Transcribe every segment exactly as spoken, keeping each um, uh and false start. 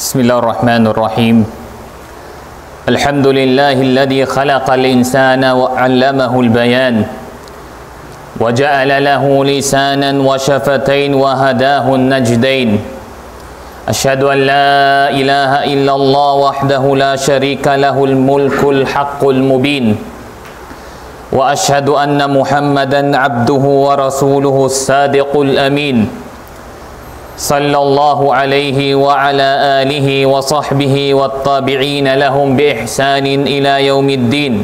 بسم الله الرحمن الرحيم. الحمد لله الذي خلق الإنسان وعلمه البيان، وجعل له لسانا وشفتين وهداه النجدين. أشهد أن لا إله إلا الله وحده لا شريك له الملك الحق المبين. وأشهد أن محمدا عبده ورسوله الصادق الأمين. صلى الله عليه وعلى آله وصحبه والتابعين لهم بإحسان إلى يوم الدين.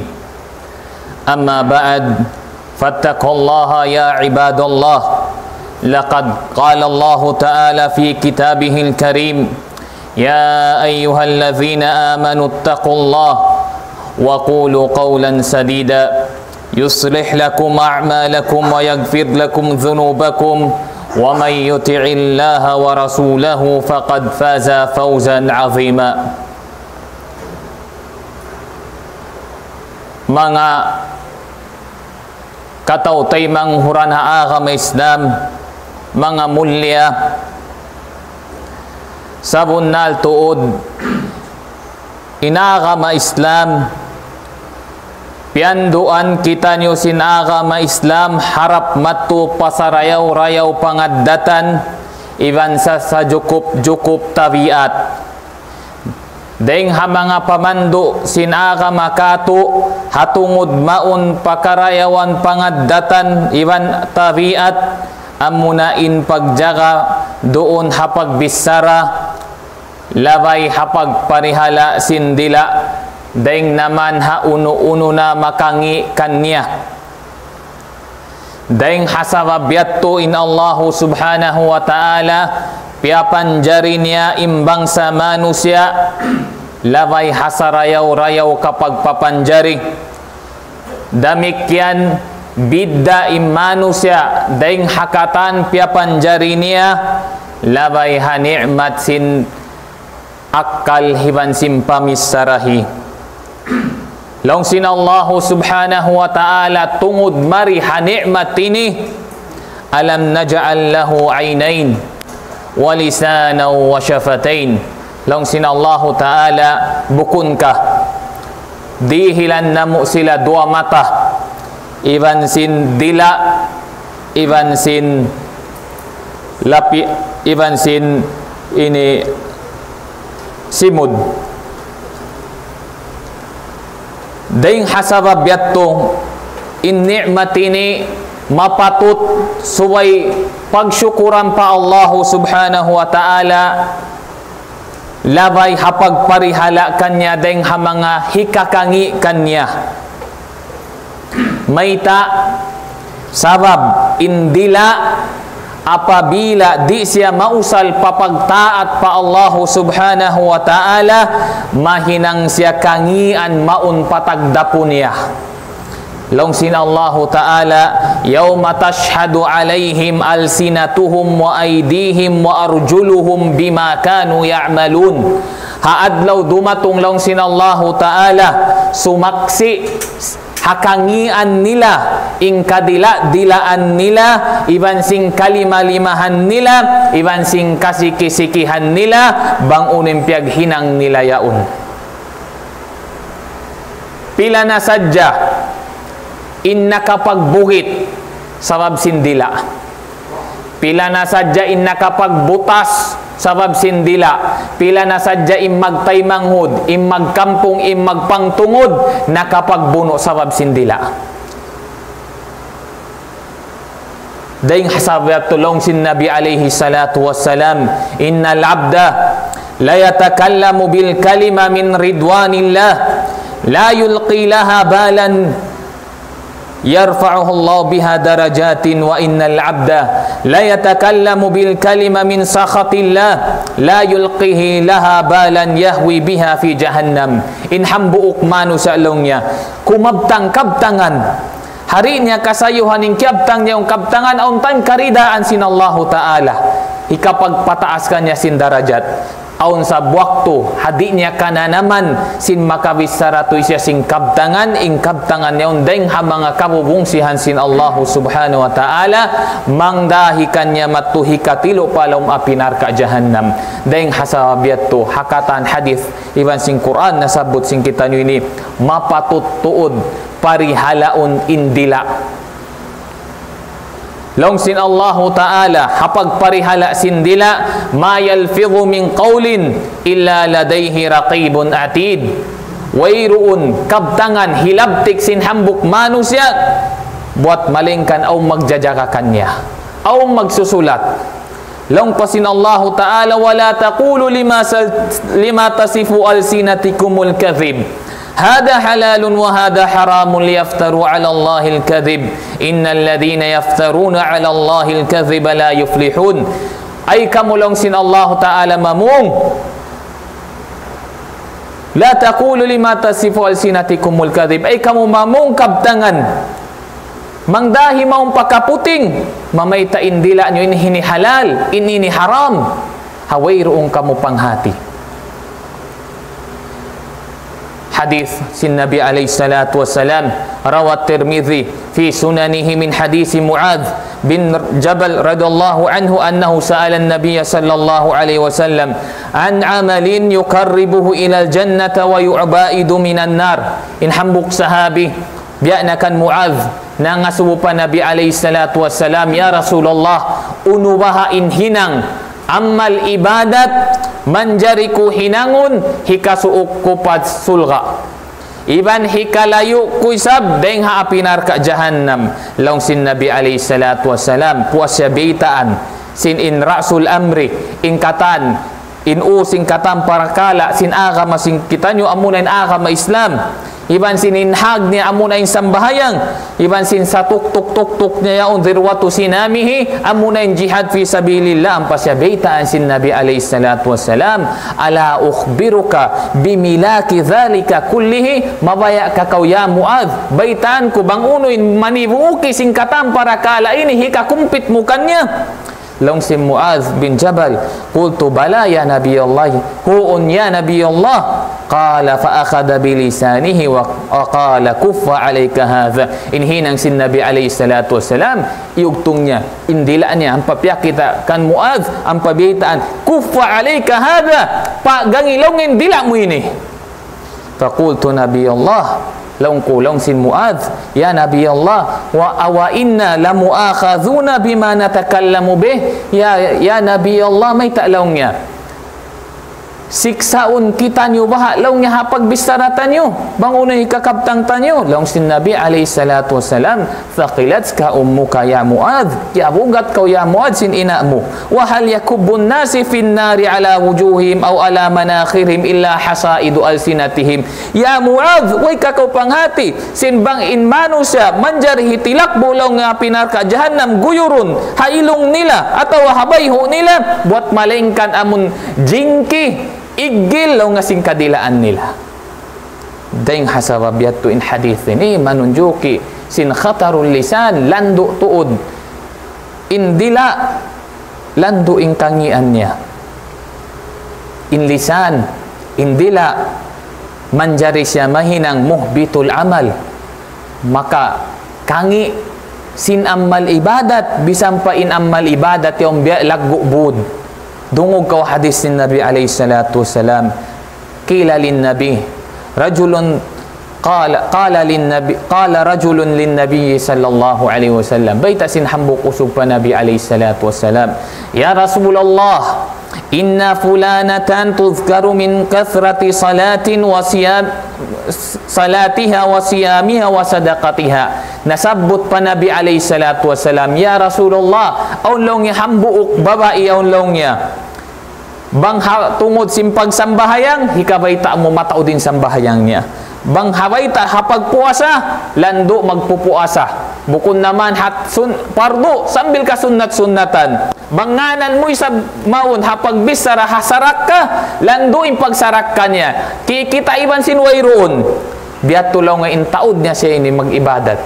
أما بعد، فاتقوا الله يا عباد الله. لقد قال الله تعالى في كتابه الكريم: يا أيها الذين آمنوا اتقوا الله وقولوا قولا سديدا يصلح لكم أعمالكم ويغفر لكم ذنوبكم ومن يطع الله ورسوله فقد فاز فوزا عظيما. Manga kataw-taymanghuran ha agama Islam, manga mulia, sabunnal tuud in agama Islam, piyanduan kitaniyu sin agama Islam harap madtu pa sarayaw-rayaw pangaddatan iban sa sajukup-jukup tabiat. Dayng ha manga pamandu' sin agama katu', ha tungud mawn pa karayawan pangaddatan iban tabiat, amuna in pagjaga duun ha pagbichara, labay ha pagparihala' sin dila', dayng naman ha unu-unu na makangi' kaniya. Dayng ha sabab yadtu in Allahu Subhanahu wa Ta'ala, piyapanjari niya in bangsa manusiya', labay ha sarayaw-rayaw kapagpapanjari. Damikkiyan bidda' in manusiya', dayng ha katan piyapanjari niya, labay ha ni'mat sin akkal iban sin pamicharahi. Laung sin Allahu Subhanahu wa Ta'ala tungud mari ha ni'mat ini, ألم نجعل له عينين ولسانا وشفتين. Laung sin Allahu Ta'ala, bukunkah dihilan namu' sila duwa mata, iban sin dila', iban sin lapi, iban sin ini simud. Dayng ha sabab yadtu, in ni'mat ini mapatut subay pagsukuran pa Allahu Subhanahu wa Ta'ala, labay ha pagparihala' kaniya dayng ha manga hikakangi' kaniya. Mayta'? Sabab in dila', apabila di' siya mausal pa pagtaat pa Allahu Subhanahu wa Ta'ala, mahinang siya kangian mawn pa tagdapu niya. Laung sin Allahu Ta'ala, يوم تشهد عليهم ألسنتهم وأيديهم وأرجلهم بما كانوا يعملون. Ha adlaw dumatung, laung sin Allahu Ta'ala, sumaksi' ha kangian nila, in kadila'-dilaan nila, iban sin kalima-limahan nila, iban sin kasiki-sikihan nila, bang unu in piyaghinang nila yaun. Pila na sadja in nakapagbuhit sabab sin dila'. Pila na sadja in nakapagbutas sabab sin dila'. Pila na sadja in magtaymanghud, in magkampung, in magpangtungud, nakapagbunu' sabab sin dila'. Dayng ha sabab yadtu laung sin Nabi alayhi salatu wassalam, إن العبد ليتكلم بالكلمة من رضوان الله لا يلقي لها بالا يرفعه الله بها درجات وإن العبد ليتكلم بالكلمة من سخط الله لا يلقيه لها بالا يهوي بها في جهنم. In hambuuk manusiya' laung niya, kumabtang kabtangan. Hari niya kasayuhan in kiyabtang niya, in kabtangan awn time karidaan sin Allahu Ta'ala. Hikapagpataas kaniya sin darajat. Awn sab waktu, ha di' niya kananaman, sin makabichara tuud siya sin kabtangan, in kabtangan yaun dayng ha manga kabubungsihan sin Allahu Subhanahu wa Ta'ala, mangdahi kaniya madtu hikatilu' pa lawm api narka' jahannam. Dayng ha sabab yadtu, ha katan hadith, iban sin Qur'an, nasabbut sin kitaniyu ini, mapatut tuud parihalaun in dila'. Laung sin Allahu Ta'ala, ha pagparihala' sin dila', ما يلفظ من قول إلا لديه رقيب عتيد. Wayruun kabtangan hilabtik sin hambuuk manusiya', buwat malaingkan awn magjajaga kaniya, awn magsusulat. Laung pa sin Allahu Ta'ala, ولا تقولوا لما سل-، لما تصف ألسنتكم الكذب هذا حلال وهذا حرام ليفتروا على الله الكذب إن الذين يفترون على الله الكذب لا يفلحون. Ay kamu laung sin Allahu Ta'ala mamung. لا تقولوا لما تصف ألسنتكم الكذب. Ay kamu mamung kabtangan. Mangdahi mawn pa kaputing, mamayta' in dila' niyu in ini halal, in ini haram. Ha wayruun kamu panghati. Hadith sin Nabi alayhi salatu wassalam, روى الترمذي في سننه من حديث معاذ بن جبل رضي الله عنه أنه سأل النبي صلى الله عليه وسلم عن عمل يقربه إلى الجنة ويباعده من النار. In hambuuk sahabi, biya' na kan Muadh, nangasubu pa Nabi alayhi salatu wassalam, "Ya Rasulullah, unu baha' in hinang amal ibadat manjari ku hinangun hikasuuk ku pa surga', iban hikalayu' ku isab dayng ha api narka' jahannam?" Laung sin Nabi alayhi salatu wassalam, puas siya baytaan sin in ra'sul amri, in katan in u sin katan parakala' sin agama sin kitaniyu amuna in agama Islam. Iban sin in hag niya amuna in sambahayang. Iban sin satuktuk-tuktuk niya yaun ذروة سنامه, amuna in jihad fi sabilillah, ampa siya baytaan sin Nabi alayhi salatu wassalam, ألا أخبرك بملاك ذلك كله, mabaya' ka kaw ya Muadh, baytaan ku bang unu in manibuuki sin katan parakala' ini hikakumpit mu kaniya. Laung sin Muadh bin Jabal, قلت بلى يا نبي الله, huun ya Nabi Allah. قال فأخذ بلسانه وقال كف عليك هذا. In hinang sin Nabi alayhi salatu wassalam, iyugtung niya in dila' niya, ampa piyakita' kan Muadh, ampa baytaan, كف عليك هذا, pagangi laung in dila' mu ini. فقلت نبي الله, laung ku, laung sin Muadh, "Ya Nabi Allah, wa, أوإنا لمؤاخذون بما نتكلم به?" Ya, ya Nabi Allah, mayta' laung niya, siksaun kitaniyu baha' laung niya ha pagbichara taniyu, bang unu in hikakabtang taniyu? Laung sin Nabi alayhi salatu wassalam, ثكلتك أمك يا معاذ, kiyabugat kaw ya Muadh sin ina' mu. وهل يكب الناس في النار على وجوههم أو على مناخرهم إلا حصائد ألسنتهم. Ya Muadh, way ka kaw panghati, sin bang in manusiya' manjari hitilakbu' laung ha api narka' jahannam guyurun ha ilung nila atawa ha bayhu' nila, buwat malaingkan amun jingki, iggil laung sin kadilaan nila. Dayng ha sabab yadtu in hadith ini manunjuki sin khatarul lisan, landu' tuud in dila', landu' in kangīan niya. In lisan, in dila', manjari siya mahinang muhbitul amal. Maka kangī' sin amal ibadat, bisan pa in amal ibadat yaun biya' laggu' būd. Dungug kaw hadith sin Nabi alayhi salatu wassalam. قيل للنبي، رجل قال، قال للنبي، قال رجل للنبي صلى الله عليه وسلم. Bayta' sin hambuuk usug pa Nabi alayhi salatu wassalam, "يا رسول الله، إن فلانة تذكر من كثرة صلاة وصيام، صلاتها وصيامها وصدقتها." Nasabbut pa Nabi alayhi salatu wassalam, "Ya Rasulullah, awn laung niya hambuuk babai, awn laung niya, bang ha tungud sin pagsambahayang, hikabayta' mu mataud in sambahayang niya. Bang ha bayta' ha pagpuasa, landu' magpupuasa. Bukun na man ha sun-, pardu, sambil kasunnat-sunnatan. Bang ngānan mu isab mawn ha pagbichara ha sarakka, landu' in pagsarakka niya. Kikita' iban sin wayruun." Biya' tu laung in taud niya siya ini mag-ibadat.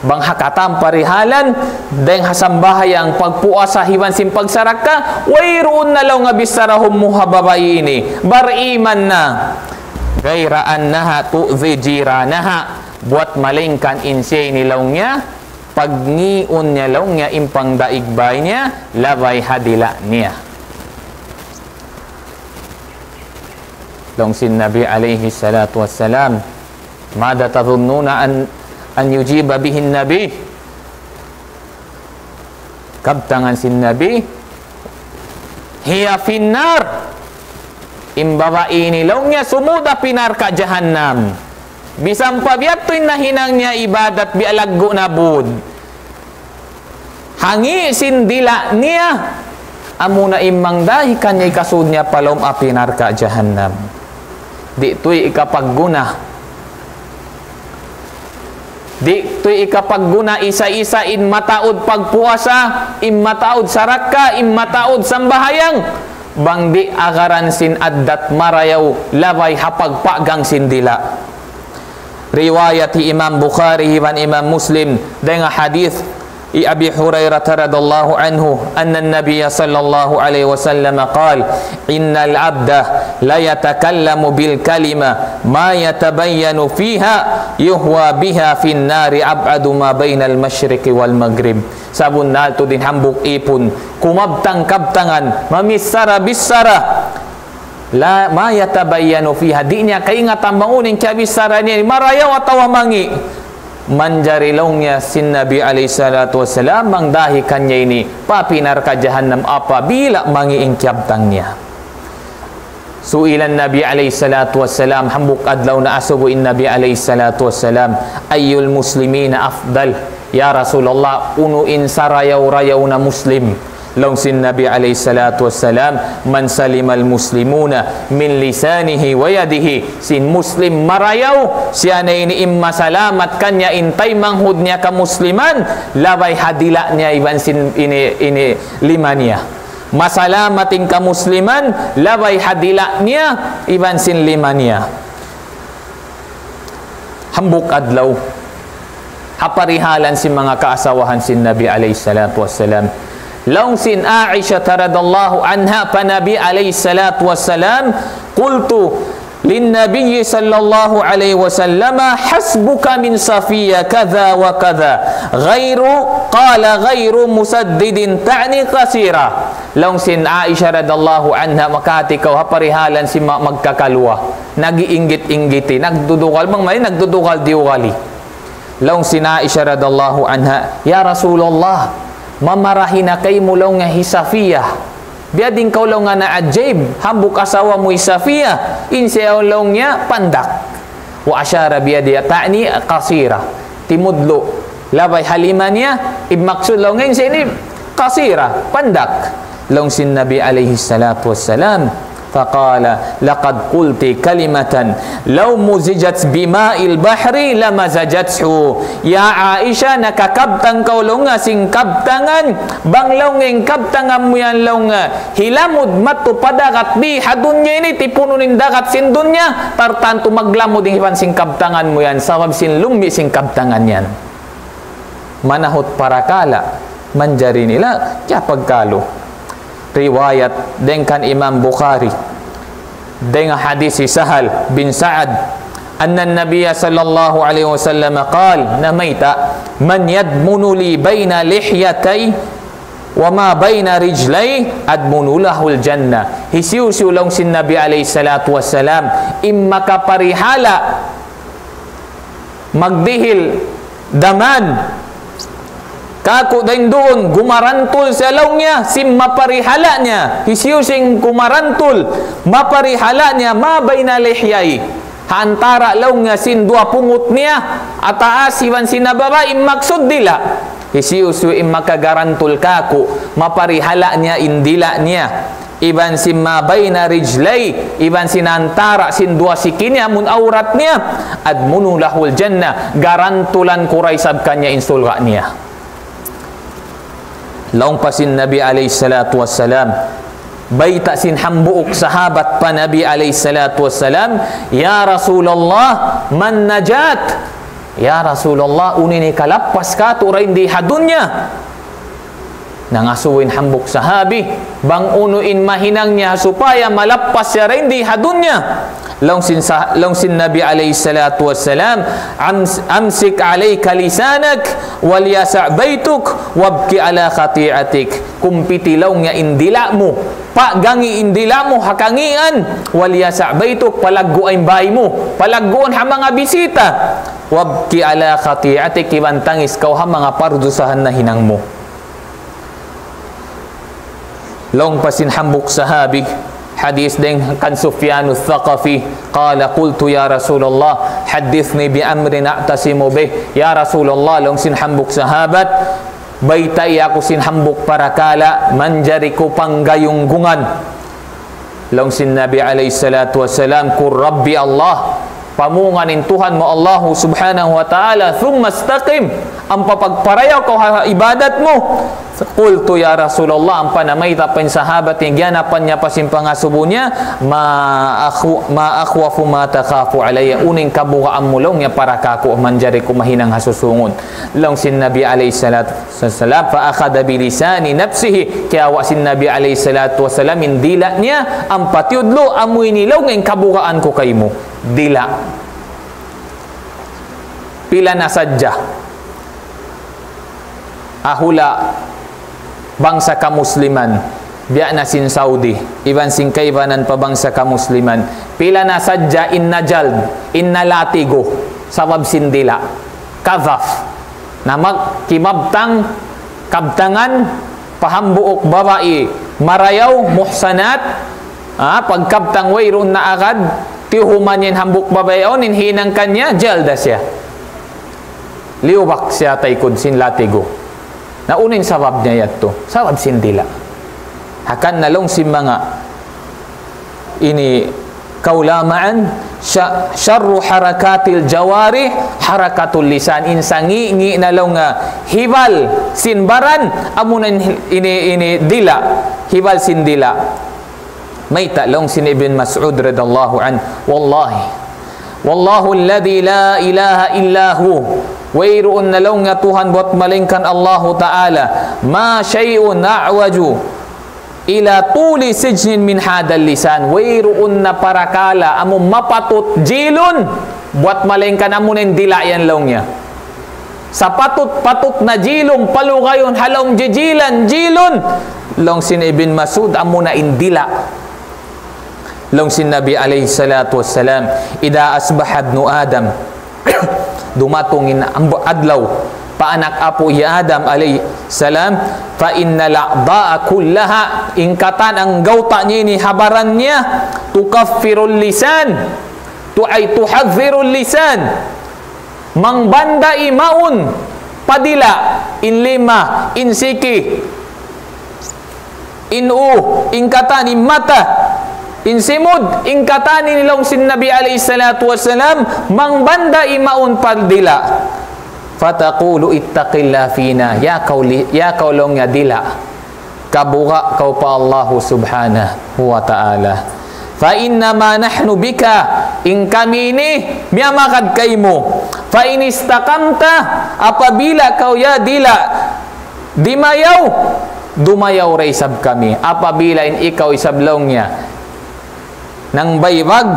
Bang ha katan parihalan, dayng ha sambahayang, pagpuasa iban sin pagsarakka, wayruun na laung niya bichara hambuuk ha babai ini. Bariman na. غير أنها تؤذي جيرانها. Buwat malaingkan in siya ini laung niya, pagngīun niya laung niya in pangdaig bay niya, labay ha dila' niya. Laung sin Nabi alayhi salatu wassalam, ماذا تظنون أن، أن يجيب به النبي؟ Kabtangan sin Nabi, هي في النار. In babai ini laung niya sumud ha api narka' jahannam. Misan pa biya' hādtu in nahinang niya ibadat, biya' laggu' na bud. Hangi' sin dila' niya, amuna in mangdahi kaniya hikasud niya pa lawm api narka' jahannam. Di' tuud hikapagguna. Di' tuud hikapagguna isa-isa in mataud pagpuasa, in mataud sarakka, in mataud sambahayang. Bang di' agaran sin addat marayaw, labay ha pagpagang sin dila'. Riwayat hi Imam Bukhari iban Imam Muslim, dayng ha hadith hi Abi Hurairah radhiyallahu anhu, أن النبي صلى الله عليه وسلم قال: إن العبد ليتكلم بالكلمة ما يتبين فيها يهوى بها في النار أبعد ما بين المشرق والمغرب. Sabunnal tuud in hambuuk ipun, kumabtang-kabtangan, mamichara-bichara, la, ما يتبين فيها, di' niya kaingatan bang unu in kiyabichara niya, marayaw atawa mangi'. Manjari laung niya sin Nabi alayhi salatu wassalam, mangdahi kaniya ini pa api narka' jahannam apabila mangi' in kiyabtang niya. سئل النبي عليه الصلاة والسلام, hambuuk adlaw naasubu in Nabi alayhi salatu wassalam, أي المسلمين أفضل؟ Ya Rasulullah, unu in sarayaw-rayaw na Muslim? Laung sin Nabi alayhi salatu wassalam, من سلم المسلمون من لسانه ويده. Sin Muslim marayaw, siya na ini in masalamat kaniya in taymanghud niya kamusliman, labay ha dila' niya iban sin ini, ini lima niya. Masalamat in kamusliman, labay ha dila' niya, iban sin lima niya. Hambuuk adlaw, ha parihalan sin manga kaasawahan sin Nabi alayhi salatu wassalam. Laung sin Aisha radhiyallahu anha pa Nabi alayhi salatu wassalam, قلت للنبي صلى الله عليه وسلم: حسبك من صفية كذا وكذا، غير، قال: غير مسدبة، تعني قصيرة. Laung sin Aisha radhiyallahu anha, makaati kaw ha parihalan sin ma-, magkakaluwa. Nag-iinggit-inggiti, nagdudugal, bang mayan nagdudugal di ugali. Laung sin Aisha radhiyallahu anha, "Ya Rasulullah, mamarahi na kaymu laung niya hi Safiya. Biyadiin kaw laung niya naajaib, hambuuk asawa mu hi Safiya, in siya laung niya pandak." وأشار بيده تعني قصيرة. Timudlu', labay ha lima niya, in maksud laung niya in siya ini qasira, pandak. Laung sin Nabi alayhi salatu wassalam, فقال: لقد قلت كلمة لو مزجت بماء البحر لمزجته. Ya Aisha, nakakabtang kaw laung niya sin kabtangan, bang laung niya in kabtangan mu yan laung niya hilamud madtu pa dagat di ha dunya ini, tipunun in dagat sin dunya, tartantu maglamud in iban sin kabtangan mu yan, sabab sin lummi' sin kabtangan yan. Manahut parakala', manjari nila kiyapagkalu. Riwayat dayn kan Imam Bukhari, dayn ha hadith hi Sahal bin Sa'ad, أن النبي صلى الله عليه وسلم قال, namayta', من يضمن لي بين لحيتي وما بين رجلي أضمن له الجنة. Hisiyu-siyu laung sin Nabi alayhi salatu wassalam, in makaparihala' magdihil daman kāku' dayn duun, gumarantul siya laung niya sin maparihala' niya. Hisiyu-siyu in gumarantul, maparihala' niya, ما بين لحيي, ha antara' laung niya sin duwa pungut niya, ha taas iban sin ha baba', in maksud dila'. Hisiyu-siyu in makagarantul kāku', maparihala' niya in dila' niya iban sin ما بين رجلي, iban sin antara' sin duwa siki niya, amun awrat niya, أضمن له الجنة, garantulan ku da isab kaniya in surga' niya. Laung pa sin Nabi alayhi salatu wassalam, bayta' sin hambuuk sahabat pa Nabi alayhi salatu wassalam, يا رسول الله، ما النجاة؟ Ya Rasulullah, unu in hikalappas katu' dayn di ha dunya? Nangasubu in hambuuk sahabi, bang unu in mahinang niya supaya malappas siya dayn di ha dunya. Laung sin sa-, laung sin Nabi alayhi salatu wassalam, "Ams-, amsik alayka lisanak, wal yasa' baytuk, wabki ala khati'atik." Kumpiti laung niya in dila' mu, pagangi' in dila' mu ha kangian, wal yasa' baytuk, palaggu' in bāy mu, palagguun ha manga bisita, wabki ala khati'atik, iban tangis kaw ha manga pardusahan nahinang mu. Laung pa sin hambuuk sahabi, hadith dayn kan Sufyan Thaqafi, qala, qultu ya Rasulullah, haddithni bi amrin a'tasimu bih. Ya Rasulullah, laung sin hambuuk sahabat, baytai aku sin hambuuk parakala' manjari ku panggayunggungan. Laung sin Nabi alayhi salatu wassalam, "Qul Rabbi Allah, pamungan in Tuhan mu Allahu subhanahu wa ta'ala, thumma istaqim, ampa pagparayaw kaw ha ibadat mu." Qultu ya Rasulullah, ampa namayta' pa in sahabat in giyanapan niya pa sin pangasubu niya, "Ma akhu-, ma akhwafu ma takhafu alayya, unu in kabugaan mu laung niya para kāku' manjari ku mahinang ha susūngun?" Laung sin Nabi alayhi salatu wassalam, fa akhadha bi lisani nafsihi, kiyawa' sin Nabi alayhi salatu wassalam in dila' niya, ampa tiyudlu', amu ini laung in kabugaan ku kaymu. Dila'. Pila na sadja ha hula' bangsa kamusliman, biya' na sin Saudi, iban sin kaibanan pa bangsa kamusliman, pila na sadja in najald, in nalatigu, sabab sin dila'. Kadhaf. Na mag-, kimabtang, kabtangan, pa hambuuk babai marayaw, muhsanat, ah, pagkabtang wayruun na agad, tiyuhuman niya in hambuuk babai yaun, in hinang kaniya, jalda siya. Liyubak siya taykud sin latigu. Na unu in sabab niya yadtu? Sabab sin dila'. Hangkan na laung sin manga ini kaulamaan, sya-, syarru harakatil jawarih harakatul lisan. In sangi'-ngi' na laung nga hibal sin baran, amuna in ini, ini dila', hibal sin dila'. Mayta' laung sin Ibn Mas'ud radiyallahu anhu, wallahi, wallahu alladhi la ilaha illa hu, wayruun na laung nga Tuhan buwat malaingkan Allahu Ta'ala, ma shay'un a'waju ila tuli sijnin min hadhal lisan, wayruun na parakala' amu mapatut jilun buwat malaingkan amuna in dila' yan laung niya. Sapatut-patut na jilun, palugayun, ha lawm jijilan, jilun. Laung sin Ibn Mas'ud, amuna in dila'. Laung sin Nabi alayhi salatu wassalam, "Idha asbaha ibnu Adam," dumatung in ambu-, adlaw pa anak apu' hi Adam alayhi salam, "fa innal a'dha'a kullaha," in katan anggawta' niya ini ha baran niya, "tukaffirul lisan," tu-, ay, "tuhadhdhirul lisan," mangbanda' mawn pa dila', in lima, in siki, in ū, in katan, in mata, in simud, in katan ini laung sin Nabi alayhi salatu wassalam, mangbanda' mawn pa dila'. "Fataqulu ittaqillah fina," ya kaw li-, ya kaw laung niya dila', kabuga' kaw pa Allahu subhanahu wa ta'ala. "Fa innama nahnu bika," in kami ini miyamagad kaymu. "Fa in istaqamta," apabila kaw ya dila' dimayaw, dumayaw da isab kami. Apabila in ikaw isab laung niya nangbaybag,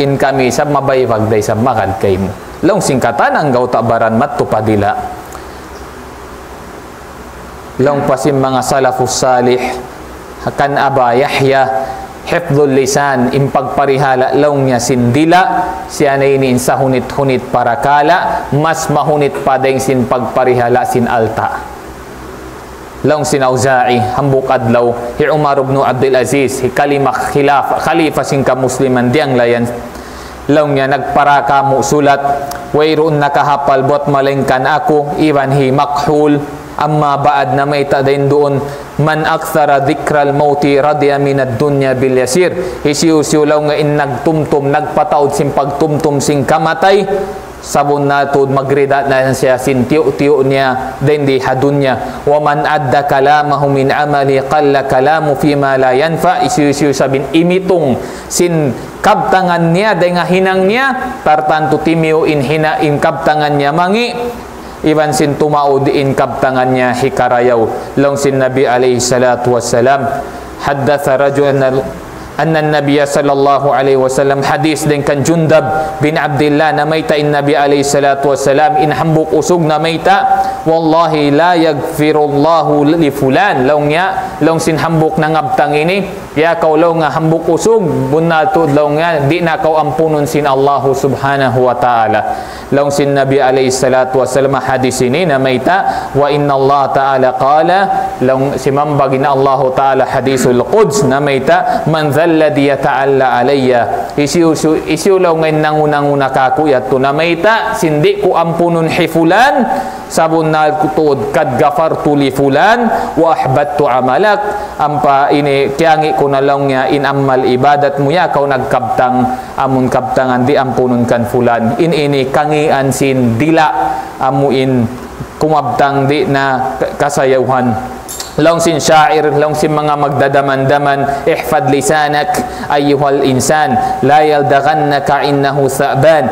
in kami isab mabaybag da isab magad kaymu. Laung sin katan anggawta' baran madtu pa dila'. Laung pa sin manga salafus salih, kan Aba Yahya, hifdhul lisan, in pagparihala' laung niya sin dila', siya na ini in sahunit-hunit parakala', mas mahunit pa dayn sin pagparihala' sin alta'. Laung sin Awza'i, hambuuk adlaw, hi Umar ibn Abdul Aziz, hi kalima khilaf-, khalifa sin kamusliman diyanglayan. Laung niya, nagpara kamu' sulat, wayruun nakahapal buwat malaingkan aku, iban hi Makhul, amma ba'd, namayta' dayn duun, "Man akthara dhikral mawti radiya minad dunya bil yasir." Hisiyu-siyu laung niya in nagtumtum, nagpataud sin pagtumtum sin kamatay, Sabunnal tuud magrida na siya sin tiyu'-tiyu' niya dayn di ha dunya. ومن أدى كلامه من عمله قل كلامه فيما لا ينفع. Hisiyu-siyu isab in imitung sin kabtangan niya dayn ha hinang niya, tantu timiyu' in hina-, in kabtangan niya mangi', iban sin tumaud in kabtangan niya hikarayaw. Laung sin Nabi alayhi salatu wassalam, حدث رجل أن النبي صلى الله عليه وسلم, hadith dayn kan Jundub bin Abdillah, namayta' in Nabi alayhi salatu wassalam, in hambuuk usug namayta', والله لا يغفر الله لفلان. Laung niya, laung sin hambuuk nangabtang ini, ya kaw laung niya hambuuk usug, bunnal tuud laung niya, di' na kaw ampunun sin Allahu subhanahu wa ta'ala. Laung sin Nabi alayhi salatu wassalam, hadith ini namayta', وإن الله تعالى قال, laung simambag in Allahu ta'ala hadithul quds namayta', من ذا الذي يتألى علي. Hisiyu-, hisiyu laung in nangu-nangu na kāku' yadtu namayta', sin di' ku ampunun hi fulan, sabunnal tuud قد غفرت لفلان وأحبطت عملك. Ampa ini kiyangi' ku na laung niya in amal ibadat mu ya kaw nagkabtang, amun kabtangan di' ampunun kan fulan. In ini kangian sin dila', amu in kumabtang di' na kasayuhan. Laung sin sha'ir, laung sin manga magdadaman-daman, احفظ لسانك أيها الإنسان لا يلدغنك إنه ثعبان.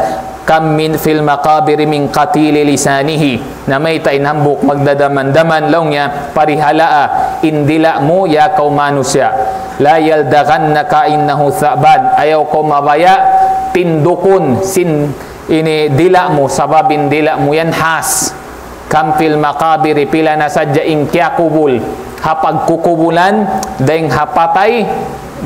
كم من في المقابر من قتيل لسانه. Namayta' in hambuuk magdadaman-daman laung niya, parihalaa in dila' mu ya kaw manusiya'. لا يلدغنك إنه ثعبان. Ayaw kaw mabaya' tindukun sin ini dila' mu, sabab in dila' mu yan has. كم في المقابر, pila na sadja in kiyakubul ha pagkukubulan, dayn ha patay,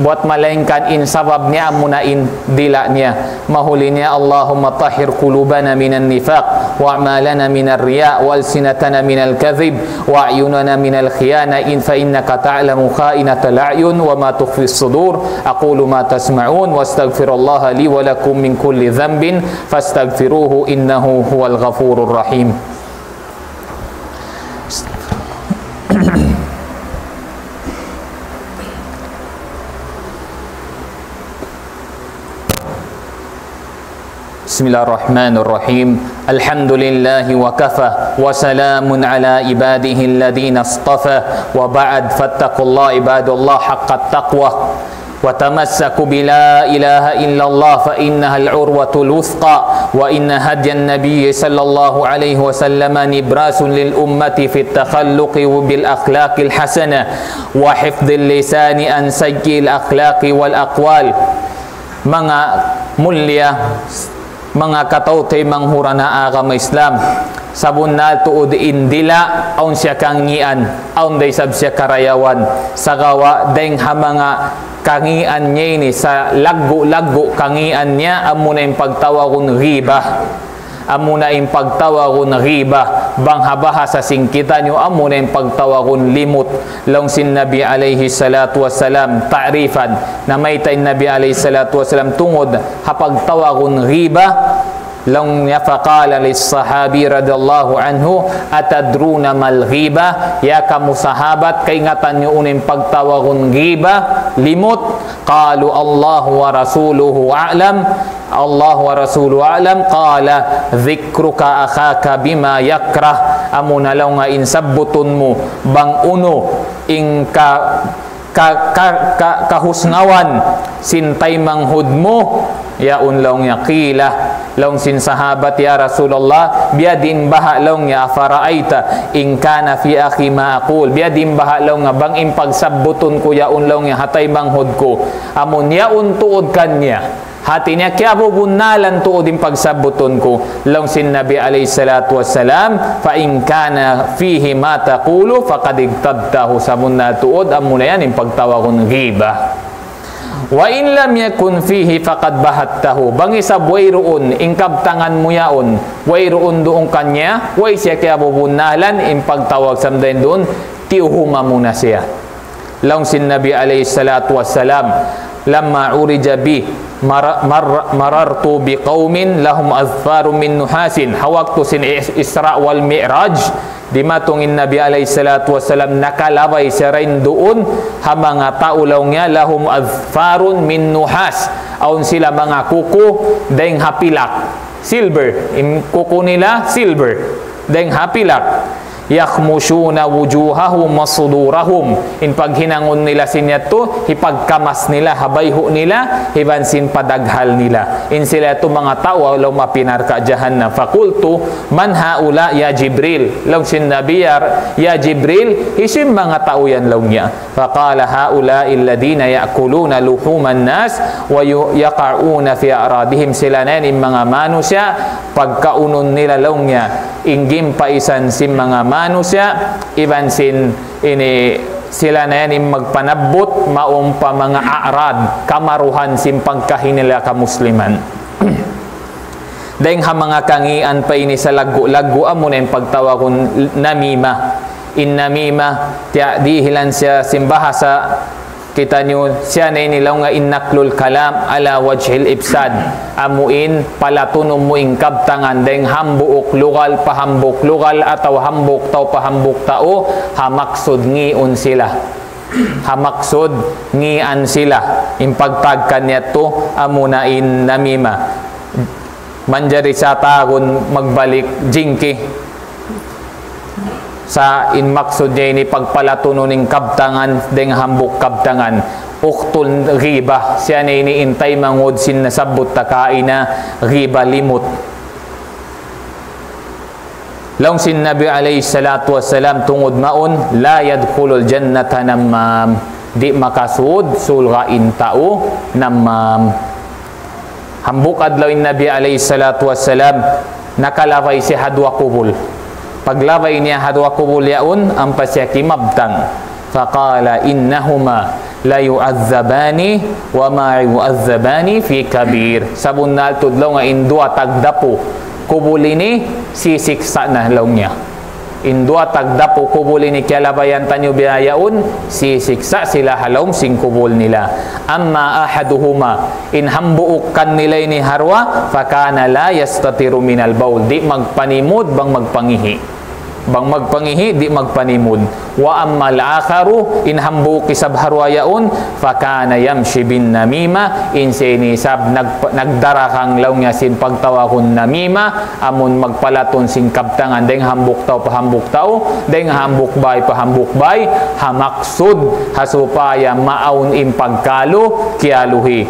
buat malaingkan in sabab niya amuna in dila' niya. Mahuli niya, اللهم طهر قلوبنا من النفاق، وأعمالنا من الرياء، وألسنتنا من الكذب، وأعيننا من الخيانة، إن، فإنك تعلم خائنة الأعين وما تخفي الصدور. أقول ما تسمعون، وأستغفر الله لي ولكم من كل ذنب، فاستغفروه، إنه هو الغفور الرحيم. بسم الله الرحمن الرحيم. الحمد لله وكفى، وسلام على عباده الذين اصطفى، وبعد، فاتقوا الله عباد الله حق التقوى، وتمسكوا بلا إله إلا الله فإنها العروة الوثقى، وإن هدي النبي صلى الله عليه وسلم نبراس للأمة في التخلق بالأخلاق الحسنة وحفظ اللسان عن سيئ الأخلاق والأقوال. Manga mulia, manga kataymanghuran ha agama Islam, sabunnal tuud in dila', awn siya kangian, awn da isab siya karayawan. Sagawa' dayng ha manga kangian niya ini, salaggu'-laggu' kangian niya, amuna in pagtawagun ghibah. Amuna in pagtawagun ghibah, bang ha bahasa sin kitaniyu, amuna in pagtawagun limut. Laung sin Nabi alayhi salatu wassalam, ta'rifan, namayta' in Nabi alayhi salatu wassalam tungud ha pagtawagun ghibah, laung niya, فقال للصحابي رضي الله عنه: أتدرون ما الغيبة؟ Ya kamu sahabat, kaingatan niyu unu in pagtawagun ghibah, limut? قالوا: الله ورسوله أعلم. الله ورسوله أعلم. قال: ذكرك أخاك بما يكره. Amuna laung niya in sabbutun mu bang unu in ka-, ka-, ka-, ka-, kahusngawan sin taymanghud mu, yaun laung niya. قيل, laung sin sahabat, يا رسول الله, biyadiin baha' laung niya, أفرأيت إن كان في أخي ما أقول, biyadiin baha' laung niya bang in pagsabbutun ku yaun laung niya ha taymanghud ku, amun yaun tuud kaniya, hati niya kiyabubunnalan tuud in pagsabbutun ku. Laung sin Nabi alayhi salatu wassalam, فإن كان فيه ما تقول فقد اغتبته. Sabunnal tuud, amuna yan in pagtawagun ghibah. وإن لم يكن فيه فقد بهته. Bang isab wayruun in kabtangan mu yaun, wayruun duun kaniya, way siya kiyabubunnalan, in pagtawag sa mu dayn duun, tiyuhuma mu na siya. Laung sin Nabi alayhi salatu wassalam, لما عرج بي مر-، مر-، مررت بقوم لهم أظفار من نحاس. Ha waktu sin Is-, Isra wal Mi'raj, dimatung in Nabi alayhi salatu wassalam, nakalabay siya dayn duun ha manga tau laung niya, لهم أظفار من نحاس. Awn sila manga kuku dayng ha pilak. Silver. In kuku nila, silver. Dayng ha pilak. يخمشون وجوههم وصدورهم. In paghinangun nila sin yadtu, hipagkamas nila, ha bayhu' nila, iban sin padaghal nila. In sila yadtu manga tau, laung, mapi narka' jahannam. فقلت: من هؤلاء يا جبريل؟ Laung sin Nabi, ya, ya Jibril, hisiyu in manga tau yan, laung niya. فقال: هؤلاء الذين يأكلون لحوم الناس ويقعون في أعراضهم. Sila na yan in manga manusiya', pagkaunun nila, laung niya, in gimpaisan sin manga manusiya', iban sin ini, sila na yan in magpanabbut, mawn pa manga a'rad, kamaruhan sin pagkahi nila kamusliman. Dayng ha manga kangīan pa ini sa laggu'-laggu', amuna in pagtawagun namima. In namima, tiya' dihilan siya sin bahasa kitaniyu, siya na ini, laung, in نقل الكلام على وجه الإفساد. Amu in palatunun mu in kabtangan dayng hambuuk lugal pa hambuuk lugal atawa hambuuk tau pa hambuuk tau, ha maksud ngiun sila. Ha maksud ngian sila. In pagtawag kaniya yadtu, amuna in namima. Manjari sa tawagun magbalik jingki. Sa' in maksud niya ini pagpalatunun in kabtangan dayng hambuuk kabtangan. Uktul ghiba, siya na ini in taymanghud sin nasabbut ta kaina, ghiba limut. Laung sin Nabi alayhi salatu wassalam tungud mawn, لا يدخل الجنة نمام. Di' makasud surga' in tau namam. Hambuuk adlaw in Nabi alayhi salatu wassalam, nakalabay siya ha duwa kubul. Paglabay niya ha duwa kubul yaun, ampa siya kimabtang. فقال: إنهما ليعذبان وما يعذبان في كبير. Sabunnal tuud, laung, in duwa tagdapu kubul ini, sisiksa' na, laung niya. In duwa tagdapu kubul ini kiyalabayan taniyu bihaun, sisiksa' sila ha lawm sin kubul nila. أما أحدهما, in hambuuk kanila ini ha duwa, فكان لا يستتر من البول. Di' magpanimud bang magpangihi'. Bang magpangihi', di' magpanimud. وأما الآخر, in hambuuk isab ha duwa yaun, فكان يمشي بالنميمة, in siya ini isab nag-, nagdarakang, laung niya, sin pagtawagun namima, amun magpalatun sin kabtangan dayng hambuuk tau pa hambuuk tau, dayng hambuuk bay pa hambuuk bay, ha maksud, ha supaya maawn in pagkalu, kiyaluhi.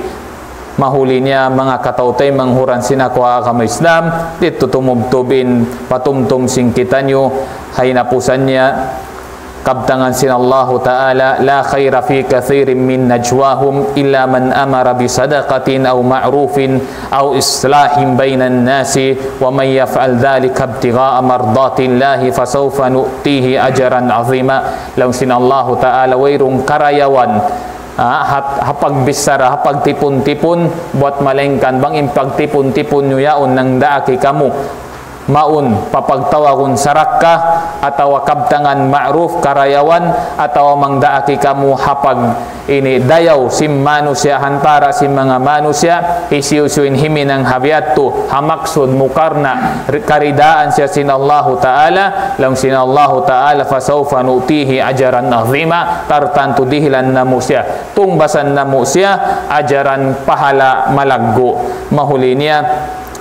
Mahuli niya, manga kataymanghuran sin aku ha agama Islam, didtu tumubtub in patumtum sin kitaniyu, ha hinapusan niya, kabtangan sin Allahu Ta'ala, لا خير في كثير من نجواهم إلا من أمر بصدقة أو معروف أو إصلاح بين الناس ومن يفعل ذلك ابتغاء مرضات الله فسوف نؤتيه أجرا عظيما. Laung sin Allahu Ta'ala, wayruun karayawan, ah, ha, ha pagbichara, ha pagtipun-tipun, buwat malaingkan bang in pagtipun-tipun niyu yaun nangdaak kamu mawn pa pagtawagun sarakka, atawa kabtangan ma'ruf, karayawan, atawa mangdaak kamu ha pag ini dayaw sin manusiya', ha antara' sin manga manusiya', hisiyu-siyu in himinang ha biya' yadtu, ha maksud mu karna' ri-, karidaan siya sin Allahu Ta'ala, laung sin Allahu Ta'ala, فسوف نؤتيه أجرا عظيما, tartantu dihilan namu' siya, tungbasan namu' siya, ajaran pahala malaggu'. Mahuli niya,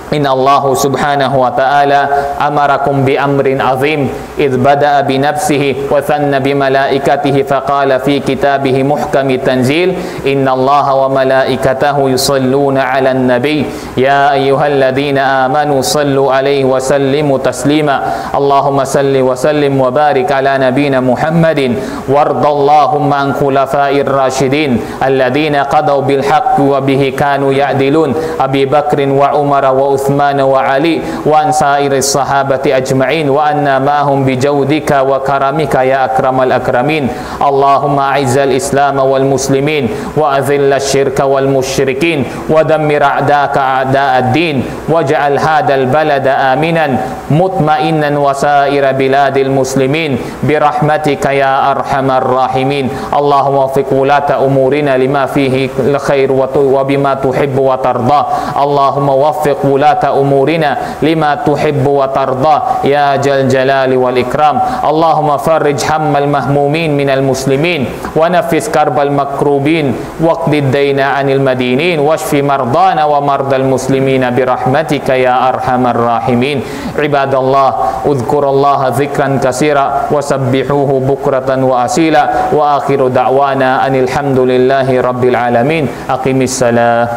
in Allahu subhanahu wa ta'ala أمركم بأمر عظيم إذ بدأ بنفسه وثنى بملائكته فقال في كتابه محكم التنزيل إن الله وملائكته يصلون على النبي يا أيها الذين آمنوا صلوا عليه وسلموا تسليما. اللهم صل وسلم وبارك على نبينا محمد وارض اللهم عن خلفاء الراشدين الذين قضوا بالحق وبه كانوا يعدلون أبي بكر وعمر وعثمان وعلي وعن سائر الصحابة أجمعين وعنا معهم بجودك وكرمك يا أكرم الأكرمين. اللهم أعز الإسلام والمسلمين وأذل الشرك والمشركين ودمر أعداءك أعداء الدين واجعل هذا البلد آمنا مطمئنا وسائر بلاد المسلمين برحمتك يا أرحم الراحمين. اللهم وفق ولاة أمورنا لما فيه الخير وت-، وبما تحب وترضى. اللهم وفق ولاة ولاة أمورنا لما تحب وترضى يا ذا الجلال والإكرام. اللهم فرج هم المهمومين من المسلمين، ونفس كرب المكروبين، واقض الدين عن المدينين، واشف مرضانا ومرضى المسلمين برحمتك يا أرحم الراحمين. عباد الله، اذكروا الله ذكرا كثيرا وسبحوه بكرة وأصيلا. وآخر دعوانا أن الحمد لله رب العالمين. أقم الصلاة.